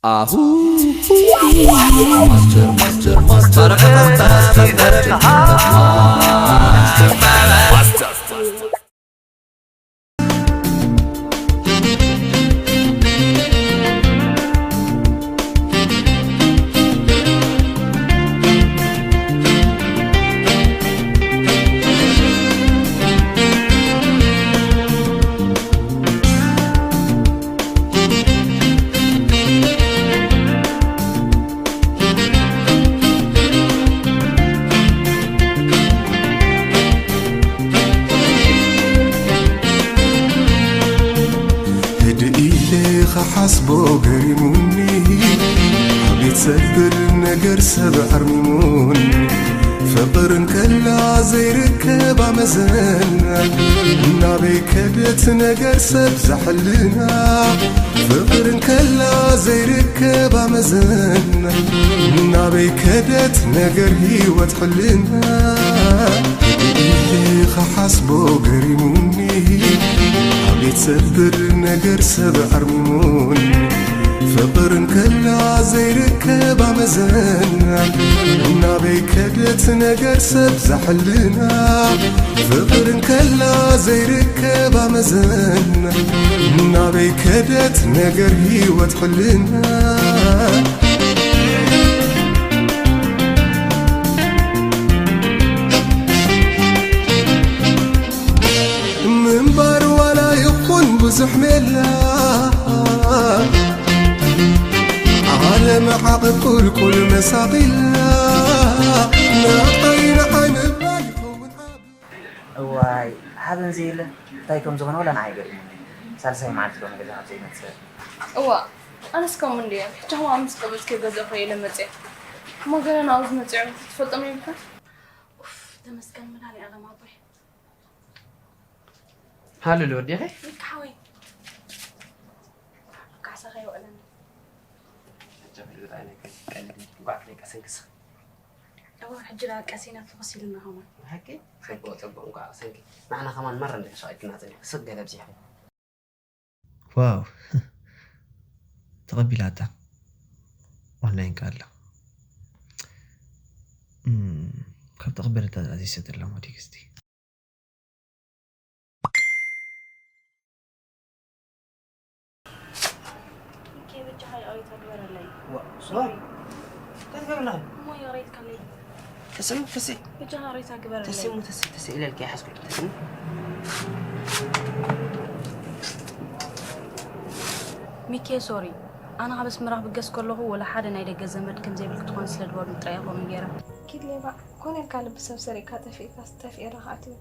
ኣሁ ማስተር ማስተር ማስተር ማስተር ህድእ ኢለ ኸሓስቦ ገሪሙኒ፣ ኣቤት ሰብር ነገር ሰብ ኣርሚሙኒ። ፍቕር እንከላ ዘይርከብ ኣመዘና፣ ናበይ ከደት ነገር ሰብ ዘሕልና። ፍቕር እንከላ ዘይርከብ ኣመዘና፣ ናበይ ከደት ነገር ህይወት ሕልና። ኢለ ኸሓስቦ ገሪሙኒ፣ ኣቤት ሰብር ነገር ሰብ ኣርሚሙኒ። ፍቕር እንከላ ዘይርከብ ኣመዘና፣ ናበይ ከደት ነገር ሰብ ዘሕልና። ፍቕር እንከላ ዘይርከብ ኣመዘና፣ ናበይ ከደት ነገር ህይወት ሕልና። ምንባር ዋላ ይኹን ብዙሕ ሜላ፣ ዓለም ዓቕብ ቁልቁል መሳቒላ፣ ንዓይ ንዓይ ምባል ይኸውን ዓቢ። እዋይ፣ ሓበን ዘየለ እንታይ ከም ዝኾነ ወላ ንዓይ ገሪሙኒ። ሳልሳይ መዓልቲ ዶ ንገዛ ካብ ዘይመጽእ? እዋ፣ ኣነስ ከምኡ እንድየ። ሕጂ ከማን ምስ ቀበጽ ከይገዛእኩ ኢለ መጽየ። እሞ ገለ ናብዚ መጺዑ ትፈልጦም ይብልካ? ኡፍ፣ ተመስገን መድሃኒኣለም ኣቦይ። ሃሎ፣ ወዲኺ? ይካ ሓወይ። ካሕሳኻ ይውዕለኒ። ኣጆኺ፣ ብጣዕሚ ናይ ቀልድ፣ እንኳዕ ከይቀሰንክስ። እዋ፣ ሕጂ ደኣ ቀሲና ፍኹስ ኢልና ከማን። ብሓቂ? ጽቡቕ፣ ጽቡቕ፣ እንኳዕ ቀሰንኪ። ንዓና ከማን መረ እንድሕር ሸቒልክና ጸኒሕኪ፣ ስቕ ገለ ኣብዚሕኪ። ዋው፣ ተቐቢላታ። ኦንላይን ከ ኣላ። እም፣ ካብ ተቐበለታ ዝኣዘዘ ዘለኹ ቴክስቲ። ሚኪ፣ በጃኻ ይቕሬታ ግበረለይ። ዋ፣ ሶሪ። ዋ፣ እንታይ ትገብሪ ኣለኺ? እሞ ይቕሬታ ከለይ። ተሰሙ፣ ተሰይ። በጃኻ ይቕሬታ ግበረለይ። ተሰሙ፣ ተሰይ፣ ተሰይ ኢለልኪ ኣይሓዝኩ። ተሰሙ። ሚኪ፣ ሶሪ። ኣነ ካብ ኣስመራ ክብገስ ከለኹ ወላ ሓደ ናይ ደገ ዘመድ ከም ዘይብልኪ ትኾኒ ስለ ዝበሉኒ ጥራይ እየ ከምኡ ገይረ። ኪድ ሌባ፣ ኮነ ኢልካ ልቢ ሰብ ሰሪቕካ ጠፊእካስ ጠፊኤ ኢኻ ኣትዩ።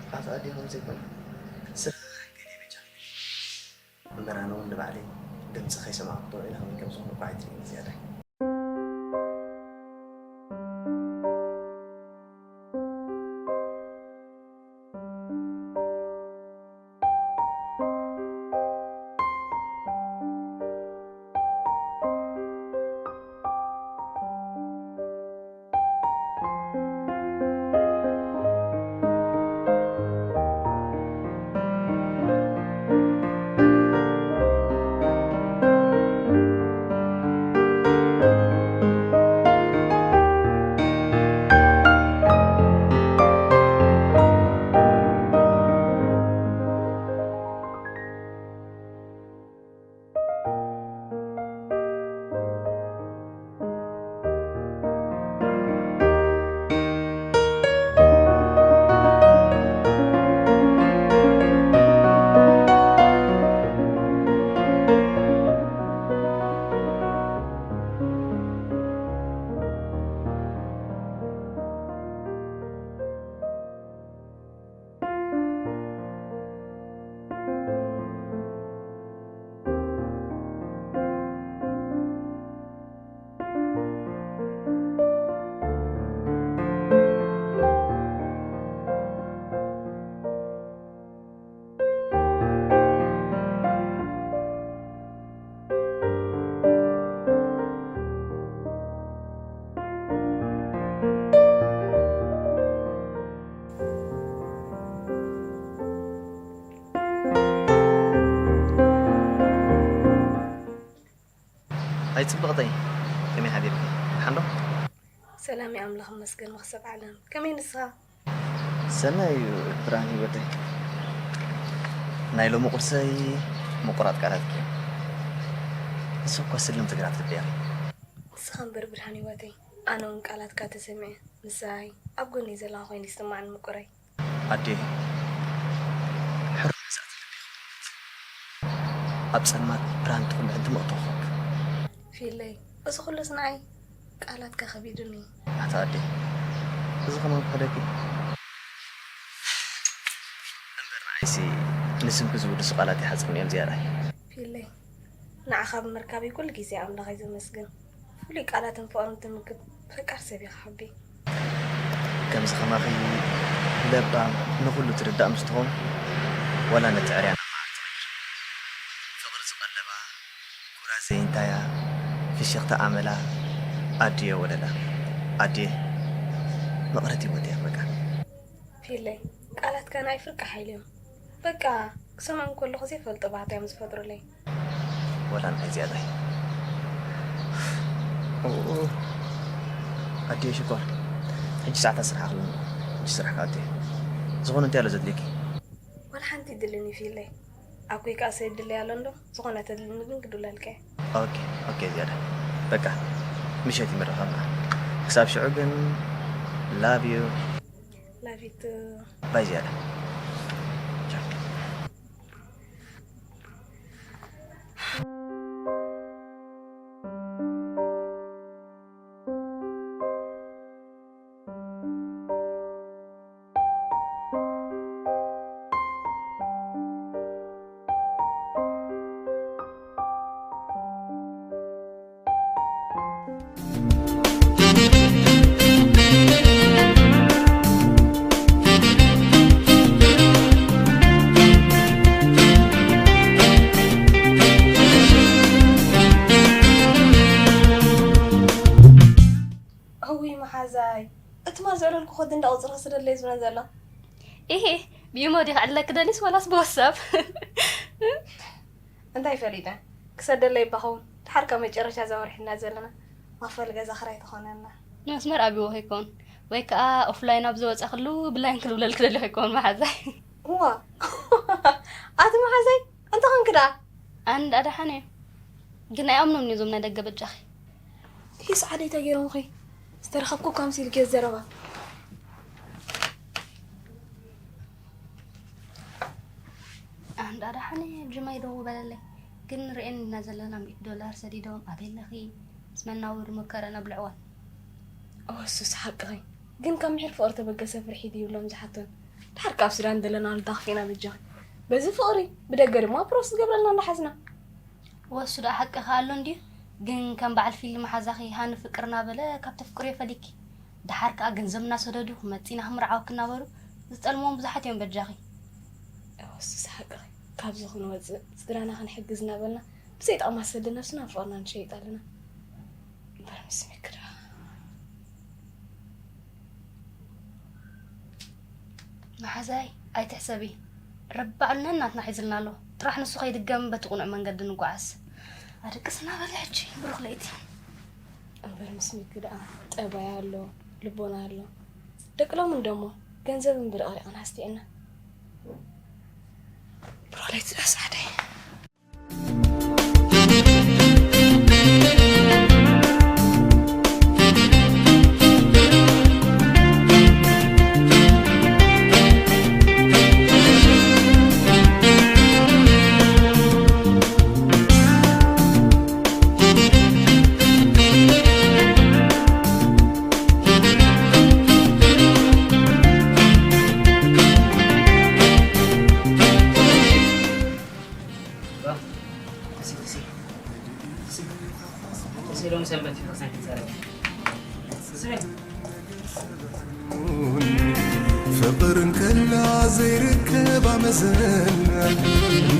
ኣታ ኣዴ ከምኡ ዘይኮነ። ስራሕ ገለ በጃ። እምበር ኣነ እውን ንባዕለይ ድምፂ ከይሰማዕኩ ጥዑይ ኢለ ከመይ ከም ዝኾንኩ ኣይትርእይን ዝያዳ። ኣይ ጽብቕተይ፣ ከመይ ሓዲርኪ? ደሓን ዶ? ሰላም ኣምላኽ ይመስገን፣ መኽሰብ ዓለም። ከመይ ንስኻ? ሰናይ እዩ ብርሃን ህይወተይ። ናይ ሎሚ ቁርሰይ ምቁራት ቃላትኪ እዮም። ንስኺ እኮ ስልምቲ ግራት ልበይ ኢኺ። ንስኻ እምበር ብርሃን ህይወተይ፣ ኣነ እውን ቃላትካ ተሰሚዐ ንስኻ ኣብ ጎነይ ዘለኻ ኮይኑ ይስማዓኒ ምቁረይ። ኣዴ፣ ሕሩይ መጻእቲ ልቢ ክውንነት፣ ኣብ ጸልማት ብርሃን ትኹን ምእንቲ ምእቶ ኮክ። ፊለይ፣ እዚ ኩሉስ ንዓይ ቃላትካ ከቢዱኒ። ኣታ ኣዴ፣ እዚ ከማን ክሕደኪ? እምበር ንዓይሲ ንስምኪ ዝውድሱ ቃላት ይሓጽሩኒ እዮም ዝያዳይ። ፊለይ፣ ንዓኻ ብምርካበይ ኩሉ ግዜ ኣምላኸይ ዘመስግን። ፍሉይ ቃላትን ፍቕርን ትምግብ ፈቃር ሰብ ኢኻ ሓቢ። ከምዚ ከማኺ ለባም ንኹሉ ትርዳእ ምስ ትኾን ዋላ ነቲ ዕርያና መዓር ትቕይር። ፍቕሪ ዝቐለባ ኩራ ዘይንታያ ፍሽኽታ ኣመላ ኣድየ ወለላ ኣድየ መቕረት ህይወት እያ በቃ። ፊለይ፣ ቃላትካ ናይ ፍርቂ ሓይሊ እዮም። በቃ ክሰምዖም ከለኹ ዘይፈልጦ ባህታ እዮም ዝፈጥሩለይ። ወላ ንዓይ ዝያዳይ። ኦኦ፣ ኣዴ ሽኮር፣ ሕጂ ሰዓታት ስራሕ ኣለኒ። ሕጂ ስራሕ ክኣቱ እየ። ዝኾነ እንታይ ኣሎ ዘድልየኪ? ዋላ ሓንቲ ይድልን እዩ ፊለይ። ኣኩይ ከኣ ሰይድለይ ኣሎ እንዶ፣ ዝኾነ ተድልኒ ግን ክድውለልካ እየ። ኦኬ፣ ኦኬ ዝያዳ። በቃ፣ ምሸት ይምረኸብና። ክሳብ ሽዑ ግን፣ ላቭ ዩ። ላቭ ዩ ቱ። ባይ ዝያዳ። ቻው። እውይ መሓዛይ፣ እቲ ማር ዘዕለልኩ ኮዲ እንዳቑፅሪ ክስደለይ ዝብለን ዘሎ። ኢሂ፣ ብኢሞ ዲኺ ዕለኪ ደሊስ ዋላስ ብዋትሳፕ? እንታይ ፈሊጠ? ክሰደለይ እባ ኸውን። ድሓር ካብ መጨረሻ እዛ ወርሒ እና ዘለና መኽፈሊ ገዛ ክራይ ተኾነና። መስመር ኣብይዎ ከይከውን ወይ ከዓ ኦፍላይን ኣብ ዝወፀኽሉ ብላይን ክድውለልኪ ደልዮ ከይከውን መሓዛይ። እዋ፣ ኣቲ መሓዛይ እንታይ ኾንኪ ደኣ? ኣንዳ ደሓን እየ። ግን ኣይኣምኖምን እየ እዞም ናይ ደገ በጃኺ። ይህ ሰዓደይ እንታይ ገይሮምኺ? ዝተረኸብኩ እኳ ምሲልኪ ዘረባ። ኣንዳ ደሓን እየ፣ ጅማይ ደው በለለይ። ግን ርኤን ኢና ዘለና ሚእቲ ዶላር ሰዲዶም ኣበይ ኣለኺ? ምስ መናውሪ መከረን ኣብልዕወን። እወ፣ እሱስ ሓቅኺ። ግን ካብ ምሒር ፍቕሪ ተበገሰ ፍርሒ ድዩ ይብሎም ዝሓቶን። ድሓር ካብ ሱዳን ደለናሉ ዳኽፊና በጃኺ። በዚ ፍቕሪ፣ ብደገ ድማ ፕሮስ ዝገብረልና እንዳሓዝና። ወሱ ደኣ ሓቅኺ ኣሎ እንድዩ፣ ግን ከም በዓል ፊልም መሓዛኺ ሃኒ ፍቅር እናበለ ካብ ተፍቅርዮ ፈሊኪ። ደሓር ከኣ ገንዘብ እናሰደዱ ክመጽእ ኢና ክምርዓወኪ እናበሉ ዝጠልምዎም ብዙሓት እዮም በጃኺ። እወ፣ እሱስ ሓቅኺ። ካብዚ ክንወጽእ፣ ስድራና ክንሕግዝ እናበልና ብዘይጠቕማ ሰዲ ነብስና ፍቕርና ንሸይጥ ኣለና። እምበር ምስ ሚኪ ደኣ። መሓዛይ ኣይትሕሰቢ፣ ረቢ ባዕሉ ነናትና ሒዝልና ኣሎ። ጥራሕ ንሱ ከይድገም በቲ ቅኑዕ መንገዲ ንጓዓዝ። ኣደቅስና በሊ ሕጂ ብሩኽ ለይቲ። እምበር ምስ ሚኪ ደኣ ጠባይ ኣሎ፣ ልቦና ኣሎ። ደቂ ሎሚ እንደሞ ገንዘብ እምበር ኣሪቕና ኣስቲዕና። ብሩኽ ለይቲ ደኣ ሰዓደይ። ፍቕር እንከላ ዘይርከብ ኣመዘን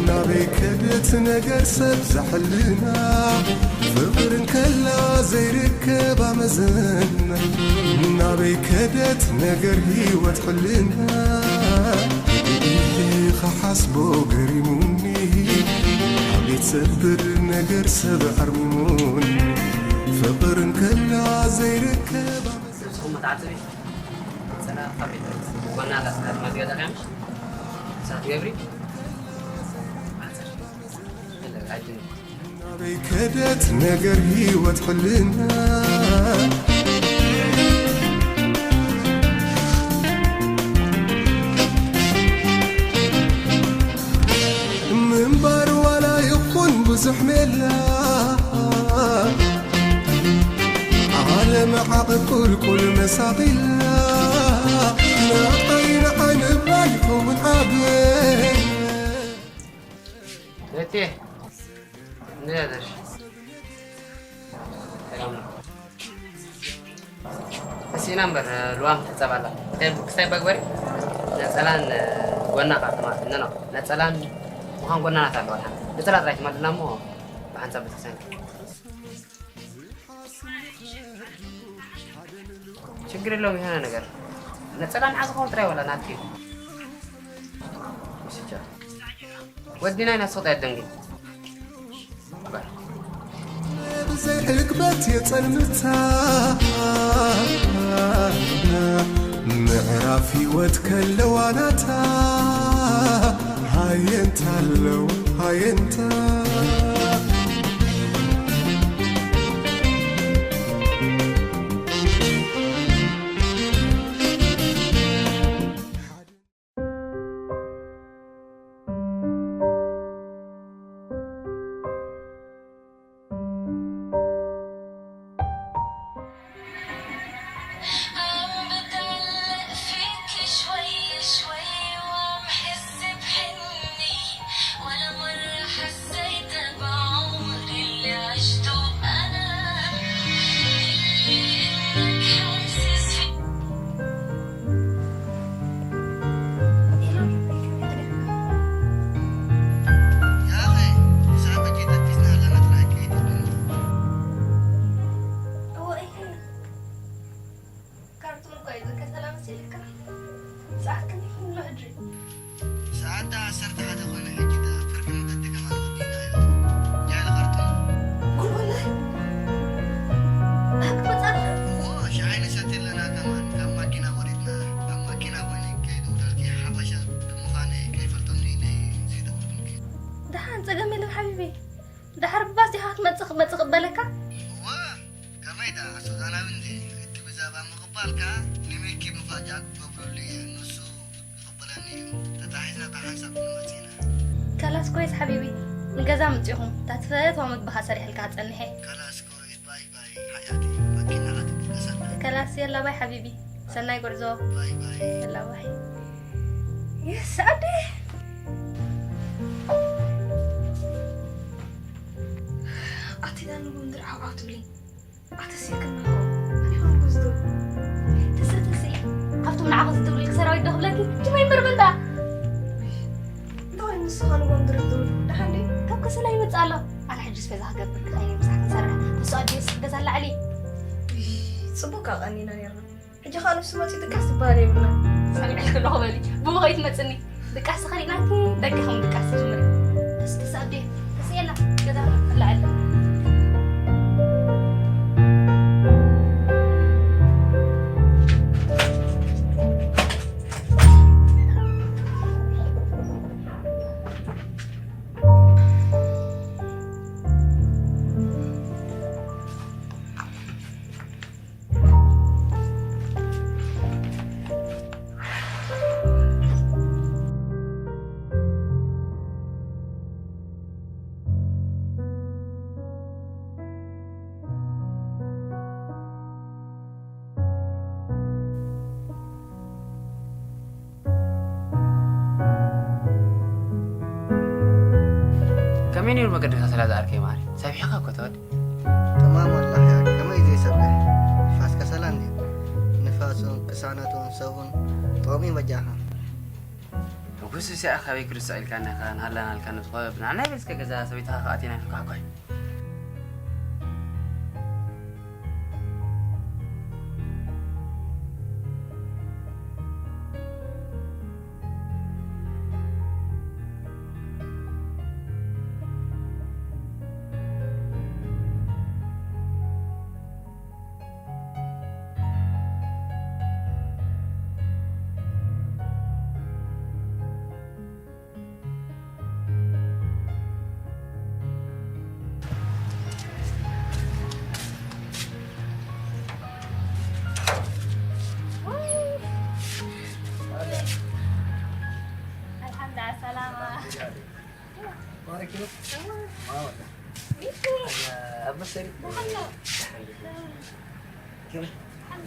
ናበይ ከደት ነገር ሰብ ዘሕልና ፍቕር እንከላ ዘይርከብ ኣመዘን ናበይ ከደት ነገር ህይወት ሕልና ኢኻ ሓስቦ ገሪሙኒ ኣቤት ሰብር ነገር ሰብ ኣርሚሙኒ ዓጽቢ። ጸና ካብ ቤት ጽቡቅ ጎና ኣላ፣ ጽናት ማዝያ ዳርያ ምሽ? ሳት ገብሪ? ዓጽር። የለ፣ ኣይድን። ናበይ ከደት ነገር ህይወት ሕልና? ምንባር ዋላ ይኹን ብዙሕ ሜላ፣ ዓለም ዓቕብ ቁልቁል መሳቒላ፣ ንዓይ ንዓይ ምባል ይኸውን ዓበይ። እቴ፣ እንዴት አደርሽ? ሰላም ነው። እስኢና እምበር፣ ልዋም ትሕጸብ ኣላ። ክስታይ፣ ክስታይ በግበሪ፣ ነጸላን ጎና ኻብ ትማል፣ ኖ፣ ኖ፣ ነጸላን ምዃን ጎና ናት ኣለዋ። ነጸላ ጥራይ ትማል እሞ ብሓንሳብ ቤተክርስትያን። ችግር የለውም፣ የሆነ ነገር ነጸላ ንዓ ዝኸውን ጥራይ ዋላ ናትኪ። ወዲና ኢና ሱቕ ኣደንግል። ብዘይ ዕግበት የጸልምታ ምዕራፍ ህይወት ከለዋ ናታ ሃየንታ ኣለዋ ሃየንታ። ካርቱን እኮ እዩ ዝከሰላ መሲልካ። ሰዓት ክንደይ ኮይኑ ኣሎ ሕጂ? ሰዓት ደኣ ዓሰርተ ሓደ ኮይኑ ሕጂ ደኣ ፍርቂ መገዲ ከማን ወዲእና ኢና። ጃለ ካርቱን። ጉድ ወላሂ። ብሓቂ መጻእካ? እዎ፣ ሻሂ ንሰቲ ኣለና ከማን። ካብ ማኪና ወሪድና፣ ኣብ ማኪና ኮይነ ከይደውለልኪ ሓበሻ ብምዃነይ ከይፈልጠኒ ኢለ ዘይደወልኩልኪ። ደሓን፣ ጸገም የለን ሓቢቢ። ደሓር ብባስ ዲኻ ክትመጽእ ክመጽእ ክበለካ? እወ፣ ከመይ ደኣ ሱዳናዊ እንዴ? እቲ ብዛዕባ ምቕባልካ ንሚኪ ምፋጃ ክገብረሉ እየ፣ ንሱ ይቕበለኒ እዩ። ተታሒዝና ብሓንሳብ ክንመጽእ ኢና። ከላስ ኮይስ ሓቢቢ፣ ንገዛ ምጺኹም፣ እታ ትፈትዋ ምግብኻ ሰሪሐልካ ክጸንሕ እየ። ከላስ ኮይስ፣ ባይ ባይ፣ ሓያቲ፣ መኪና ክትብገስ ኣላ። ከላስ የላ ባይ ሓቢቢ፣ ሰናይ ጉዕዞ። ባይ ባይ። የላ ባይ። የስ ኣዴ። ኣቲ ዳን እውን ድርዓው ዓው ትብሊ። ኣተሲእክና እኮ። መን ይኾን እኮ ዝደውል? ተሰ፣ ተሰ። ካብቶም ንዓኻ ዝደውልልኪ ሰራዊት ዶ ክብለኪ? ጅማ ይንበር በል ደኣ። እንታይ ንስኻ ንጎንደር ዝደውል? ደሓን ድዩ? ካብ ከሰላ ይመጽእ ኣሎ። ኣነ ሕጂ ስፔዛ ክገብር ክኸይድ ምሳሕ ክንሰርሕ። ተስኦ ኣዲስ ገዛ ኣላዕሊ። እይ፣ ጽቡቅ ኣቐኒና ነርና። ሕጂ ኸኣ ንሱ መጺኡ ድቃስ ዝበሃል የብልናን። ሰሚዐልኪ ኣለኹ በሊ። ብኡ ከይትመጽኒ። ድቃስ ተኸሊእናኪ፣ ደገ ከም ድቃስ ትጅምሪ። ተስ፣ ተስ ኣዴ፣ ተስ የላ፣ ገዛ ትለዓል። ከመይ ነይሩ መገዲ ከሰላ ዝኣርከይ ማሪ? ሰቢሕካ እኮ ተወድ። ተማም ወላሂ፣ ከመይ ዘይሰብሕ? ንፋስ ከሰላ እንድዩ። ንፋሱን ቅሳነቱን ሰቡን ጥዑም እዩ በጃኻ። ሕጉስ እዚኣ ካበይ ክርስዕ ኢልካኒ ኢኻ፣ ንሃላና ኢልካ ንዝኾ፣ ብናዕናይ ቤት እስከ ገዛ ሰበይትኻ ከኣ ኣቲና ኢልካ ሕኳይ። መሰለኝ።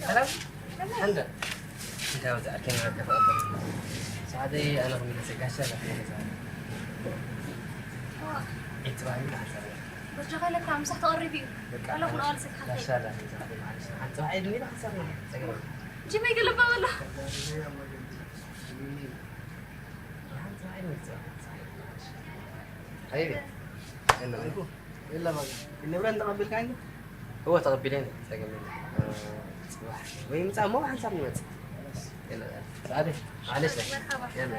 ሰላም? እንደ እንታይ ወጣ? ከመይ ረከበ? ሰዓደይ ኣነ ኹም ይገሰ ጋሻ ኣላ ገዛ። ኢትባይ ሓሳብ። በጃኻ ለካ ምሳሕ ተቐሪቡ እዩ። በቃ፣ ዋላ ኩን ኣዋል ሰት ሓሳብ። ጋሻ ኣላ ገዛ። ሓንቲ ጽባሕ ድኒ ሓሳብ። ጅመይ ገለባ ወላ። ሓንቲ ጽባሕ ድኒ። ሓይቢ። የለ፣ የለ፣ በቃ። ንብረት ተቐቢልካ እንዶ? እወ፣ ተቐቢለ እየ። ጸገም የለን። ጽባሕ ወይ ምጻእ እሞ ሓንሳብ ንመጽእ። የለ፣ ሰዓደ፣ ማለሽ። መርሓባ። የለ፣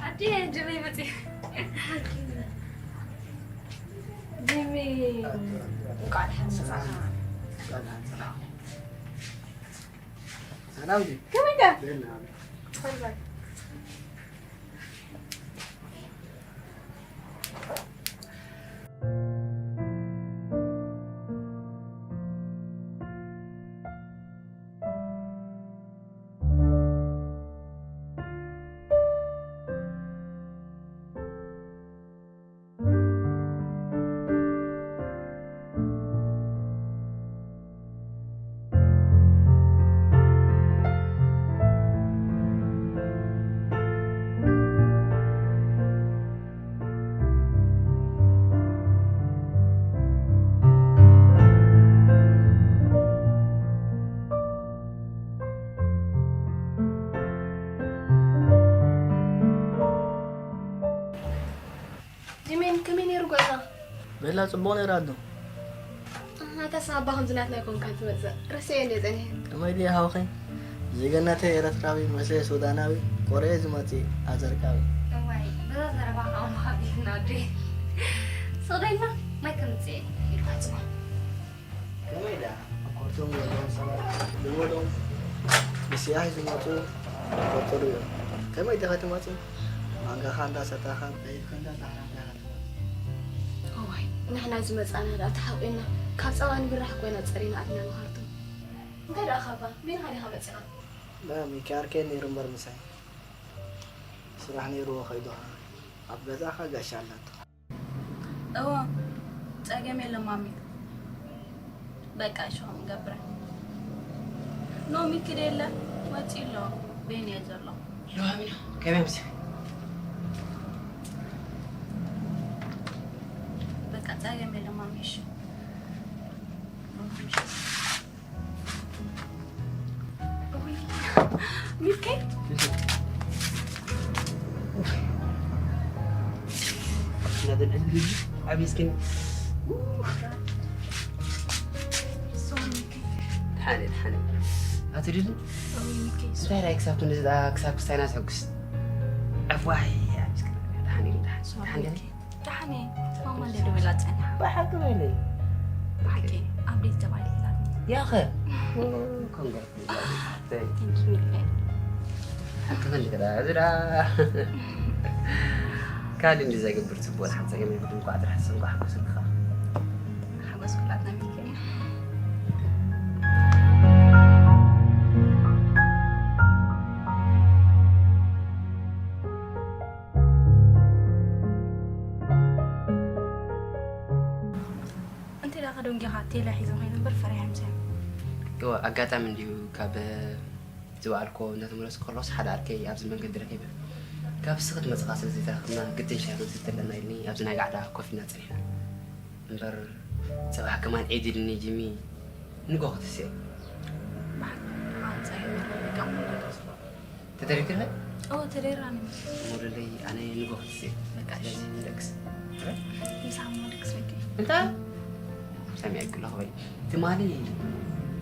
ኣዴ፣ ጅመይ መጽእ። ጅሚ፣ እንኳዕ ደሓን መጻኻ። ሰላም ዲ? ከመይ ኢኻ? ደህና። ሰላም። ጂሜን፣ ከመይ ነይሩ ጉዕዞ? ቤላ፣ ጽቡቕ ነይሩ ኣዶ። ኣታ ሳባ ከምዚ ናትና ኣይኮንካን ትመጽእ። ረሲዐ እንድየ ጸኒሐ። ከመይ ድየ ሓውኺ? ዜግነተይ ኤረትራዊ፣ መሰለይ ሱዳናዊ፣ ቆርየ ዝመጽእ ኣዘርቃዊ። እዋይ፣ በዛ ዘረባ ከዓ ምሃብ ኢልና ወዲ። ስቕ ኢልና ማይ ከምጽእ ኢልካ ጽባ። ከመይ ደኣ? ኣኮርቶም ዘለዎም ሰባት ብወዶም ብሲያይ ዝመጹ ይፈጠሩ እዮም። ከመይ ዲኻ ትመጽእ? ማንጋኻ እንዳሰታኻ፣ ጠይፍካ እንዳጣሓንካ ኢኻ ትመጽእ። እዋይ፣ ንሕና ዝመጻና ደኣ ተሓቂና፣ ካብ ጸባ ንብራሕ ኮይና ጸሪና ኣትና ንኻርቱም። እንታይ ደኣ ካባ፣ ሚንኻ ዲኻ መጺኻ? ላ፣ ሚኪ ዓርከይ ነይሩ እምበር ምሳይ። ስራሕ ነይርዎ ከይዱ ኸዓ፣ ኣብ ገዛኻ ጋሻ ኣላቶ። እወ፣ ጸገም የለን ማሚ። በቃ እሺ፣ ከምኡ ንገብር። ኖ፣ ሚኪ ዶ የለ? ወጺኡ ኣሎ። በይኑ እየ ዘሎ። ሎ፣ ኣሚና፣ ከመይ ኣምሲኺ? በቃ ጸገም የለን ማሚ፣ እሺ። እውይ፣ ሚኪ። ናተን ዕድል እዩ። ዓብዪ እስኪ። ሶሪ፣ ሚኪ። ደሓን፣ ደሓን። ኣቶ ድል? እውይ፣ ሚኪ። እንታይ ራይ ክሳብ ክንዲ ዝዳ-፣ ክሳብ ክስታይና ዘሐጉስ? ዕፍ ዋይ፣ ዓብዪ እስኪ። ደሓን እዩ፣ ደሓን። ሶሪ፣ ደሓን ሚኪ። ደሓን እየ። ማማ እንደ ደወላ ጸንሓ። ብሓቂ በለይ። ብሓቂ፣ ኣፕዴት ተባሂልላትኒ። ያኸ? ኦ፣ ኮንግራ፣ ኮንግራ። Thank you፣ ሚኪ። ሓቂ ክንዲ ክዳ፣ እዚ ዳ። ካልእ እንዲ ዘገብር ጽቡቕ፣ ሓቂ ጸገም የብሉን። እንኳዕ ጥራሕ፣ እንኳዕ ሓጎሰካ። ሓጎስ ኩላትና ሚኪ። እንተ ደኣ ከደንጊኻ ቴለ ሒዞም ከይዱ እምበር ፈሪሖም እዮም። እወ፣ ኣጋጣሚ እንድዩ ካብ ዝወዓልኩ እንዳተመለስኩ ከለኹስ ሓደ ዓርከይ ኣብዚ መንገዲ ረኺበ። ካብ ስኽት መጽኻ ስለ ዘይተራኸብና ግድን ሻሂ ክንሰቲ ኣለና ኢልኒ ኣብዚ ናይ ጋዕዳ ኮፍ ኢልና ጸኒሕና። እምበር ጽባሕ ከማን ዒድ ኢልኒ ጂሚ ንጎ ክትስእ። ብሓቂ ኣንጻር ይመረብ ይጋሙ ተደስፎ። ተደሪክለ? ኦ፣ ተደራኒ። ሞደለይ ኣነ ንጎ ክትስእ። በቃ እሺ። ስለዚ ንደግስ። ምሳማ ድግስ ወዲ። እንታ? ሰሚዐ ክሎ ኾይ። ትማሊ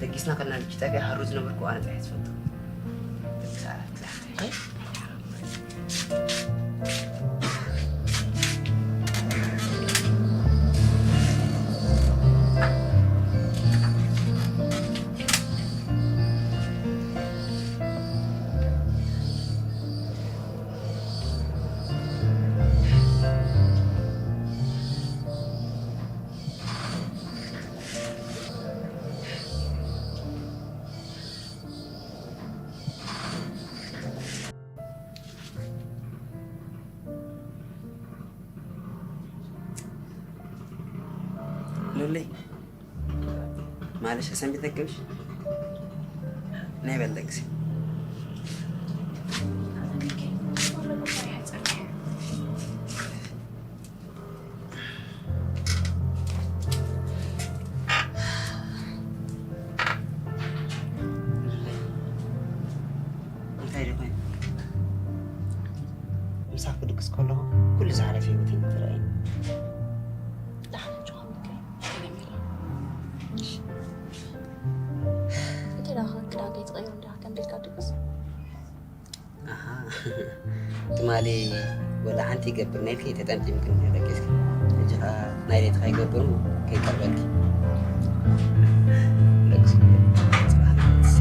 ደጊስና ከለና ልጅ ጣብያ ሃሩ ዝነበርኩ ኣነ ጥራሕ ዝፈልጦ። ደግስ ኣራት። ማለሽ ሰንቢተክምሽ ናይ በለግሲ እንታይ ደኾይ ምሳፍ ክድቅስ ከለኹ ኩሉ ዝሓለፈ ህይወት ይትረኣይ። እንተ ደኣ ክዳን ከይትቐይሩ እንዲኻ ከም ቤትካ ድቅስ። ኣሃ ትማሊ ወላ ሓንቲ ይገብር ነልኪ ተጠምጢምክን ደቂስኪ። ሕጂ ኸዓ ናይ ሌትኻ ይገብር እሞ ከይቀርበልኪ። ደቅስ ጽባሕ ንግስ።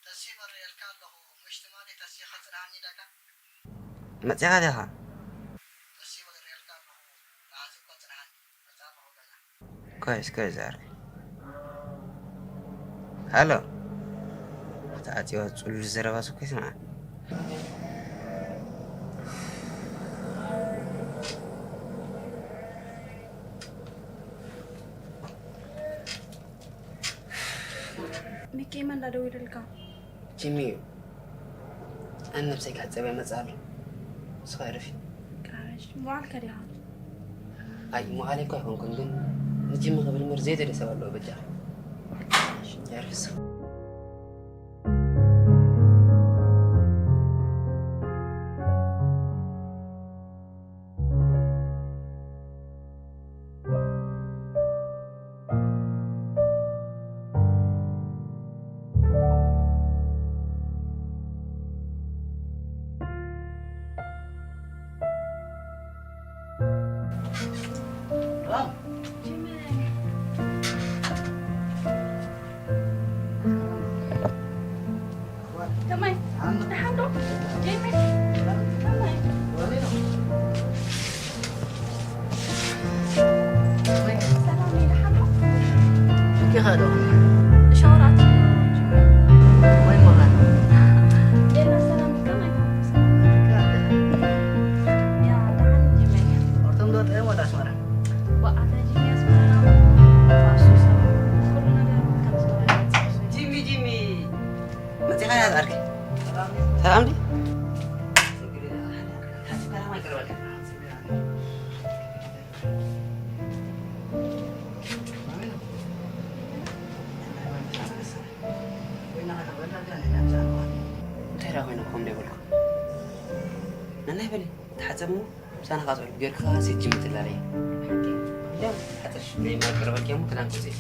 ተሲ በርየልካ ኣለኹ ምሽ ትማሊ ተሲ ከጽንሃኒ ኢለካ መጺኻ ዲኻ? ተሲ በርየልካ ኣለኹ መሓዝ እኮ ጽንሃኒ መጻ ኣለኹ ገዛ ኮይስ ኮይስ ዛር ሃሎ ተዓጽዋ ጽሉል ዘረባ ስኮ ይስምዓ ሚኪ መን ዳ ደዊሉልካ? ጂሚ እዩ ኣነ ነብሰይ ክሕጸብ እየ መጽእ ኣሎ ንስኻ ዕረፊ ቃረሽ መዋዕልካ ዲኻ? ኣይ መዋዕለይ እኳ ኣይኮንኩን ግን ንጂሚ ክብል እምበር ዘይደልዮ ሰብ ኣለዎ በጃ ዕረፊ ንስኻ ከመይ ደሓን ዶ ጀይመይ ከመይ ዲኻ ዶ ሸወራት ወይ ሞራል ሌላ ሰላም ከመይ ያ ደሓን ጀመይ ኦርቶም ዶ ጥዕም ወላ ኣስመራ ወኣታ ጂሚ ኣስመራ ፋሱ ሰብ ኩሉ ነገር ከም ዝበለ ጂሚ ጂሚ መጺኻ ያ ዛርኪ ሰላም ዲ እንታይ ደኣ ኮይነ ክኾን ዘይበልኩ ነናይ በሊ ተሓጸብ እሞ ምሳና ካጽዕሉ ጌርካ ሴት ጅሚ ትላለይ ሓጽሽ ናይ ማይ ቀርበልኪ እሞ ክዳን ክወጽእ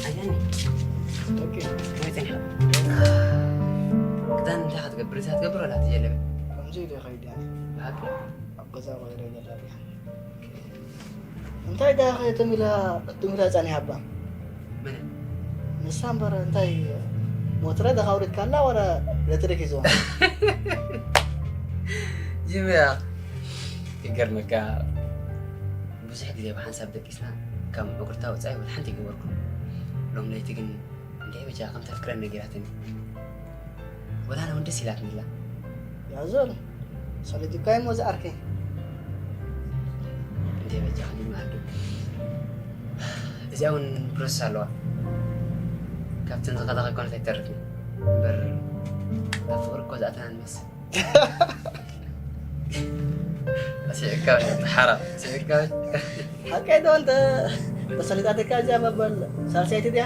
ኣያኒ ኦኬ ከመይ ጸኒሓ? ክዳን እንታይ ክትገብር? እዚኣ ትገብር ዋላ ትጀለበ? ከምዚ ኢለ ይኸይድ እያ ብሓቂ ኣብ ገዛ ቆይረ ይገዳል እያ እንታይ ዳ ትም ኢላ ትም ኢላ ጸኒሓ እባ መን? ንሳ እምበር እንታይ ሞትረ ደኻውሪትካ ኣላ ዋላ ኤሌክትሪክ ይዞም ጅምያ ይገርመካ ብዙሕ ግዜ ብሓንሳብ ደቂስና ካብ ምዕጉርታ ወፃኢ ወላ ሓንቲ ይገበርኩ ሎም ለይቲ ግን እንድዒ በጃ ከም ተፍቅረኒ ነጊራትኒ ወላ ኣነ እውን ደስ ኢላትኒ ኣላ ያዞን ሰለጅካይ ሞ ዝኣርከይ እንድዒ በጃ ክንዲ ማርዱ እዚኣ እውን ፕሮሰስ ኣለዋ ካብተን ዝኸለኻ ኣይኮነት ኣይተርፍን እምበር፣ ኣብ ፍቕሪ እኮ ዝኣተና ንመስል። ስዒብካ ሓራም፣ ስዒብካ። ሓቀይ ዶ እንተ ተሰሊጣትካ እዚኣ መበል ሳልሰይቲ ድያ?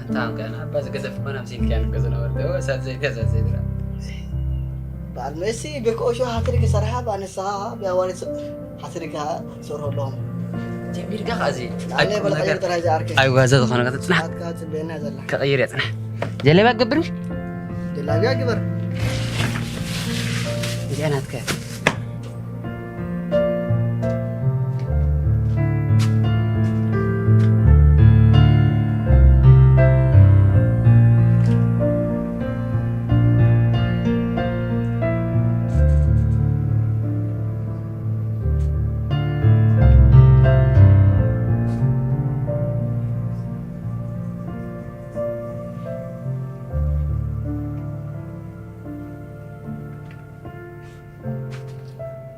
እንታ ኣንቀና እባ ዝገዘፍ እኮ ናብ ሲልክያ ንገ ዝነበርት። እወ፣ ሳልሰይቲ እያ፣ ሳልሰይቲ እያ። በዓል መሲ ብክኦሾ ሃትሪክ ሰርሓ፣ ብኣንሳ ብኣዋሪ ሃትሪክ ሰርሑ ኣለዎም። ጀሚርካ ከኣ እዚ ንዓለይ ኣይቁም በላ ነገር። ቀይር ጥራይ ዝኣርኪ። ኣይዋዘ ዝኾነ ከተ ጽናሕ። ናትካ ጽበየና ዘላ። ከቐይር እያ ጽናሕ። ጀለብያ ክገብር ምሽ? ጀላብያ ግበር። እዚኣ ናትካ እያ።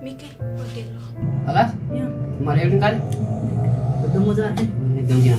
ሚካኤል፣ ወዲ ኣለኹ። خلاص؟ يلا. ما لي يمكن قال؟ بدهم مزاحم. بدهم جناح.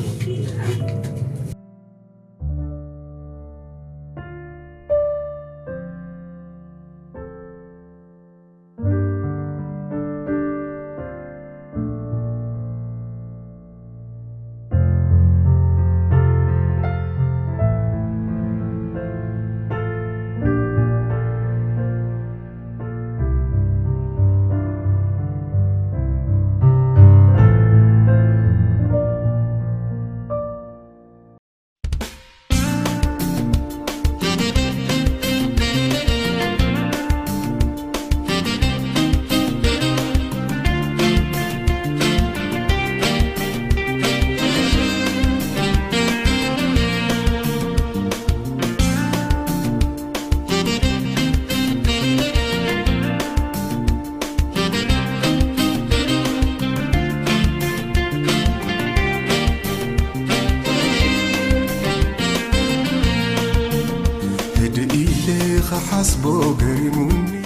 ህድእ ኢለ ኸሓስቦ ገሪሙኒ።